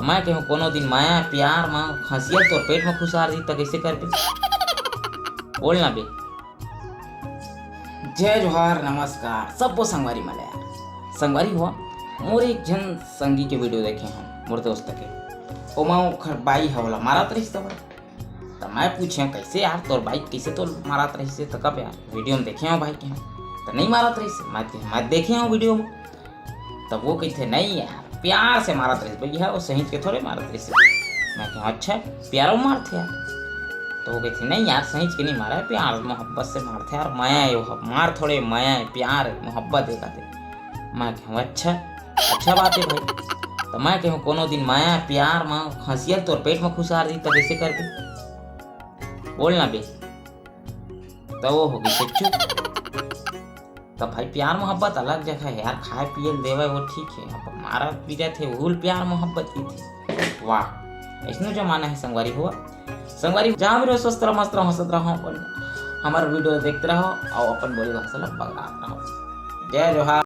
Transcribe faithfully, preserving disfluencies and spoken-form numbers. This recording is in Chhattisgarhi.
मैं कहूँ कोनो दिन माया प्यार म हंसिया तोर पेट म खुसार दी त कइसे करबे? बोल ना बे। जय जोहार, नमस्कार सबो संगवारी मन ल यार। संगवारी हो, मोर एक झन संगी के वीडियो देखे हंव, मोर दोस्त के। ओमा ओखर बाई ह ओला मारत रहिस तब। त मैं पूछेंव, "कइसे यार, तोर बाई कइसे तोर मारत रहिस?" त कब यार, वीडियो म देखे हंव भाई के, त नइ मारत रहिस। मैं, मैं देखे हंव वीडियो म। त वो कहिथे, "नहीं यार, प्यार से मारत रहिस भैया, वो सहिंच के थोड़े मारत रहिस।" मैं कहूँ, "अच्छा, प्यारो मारथे यार?" त वो कहिथे, "नहीं यार, सहिंच के नहीं मारा है, प्यार मोहब्बत से मारथे यार, मया है वो, मार थोड़े, मया है, प्यार है, मोहब्बत है," कहथे। मैं कहूँ, "अच्छा, अच्छा बात है भाई।" त मैं कहूँ, "कोनो दिन मया प्यार म हंसिया तोर पेट म खुसार दी त कइसे करबे? बोल ना बे।" त वो हो गे चुप। त भाई, प्यार मोहब्बत अलग जगह है यार, खाए पिए ल देवे वो ठीक है, अब मारा पीटत हे, उहू ल प्यार मोहब्बत कहिथे। वाह, अइसनो जमाना है संगवारी हो। संगवारी, जहाँ भी रहो, स्वस्थ रहो, मस्त रहो, हंसत रहो, अपन हमर वीडियो देखते रहो अउ अपन बोली भाषा ल बगड़ात रहो। जय जोहार।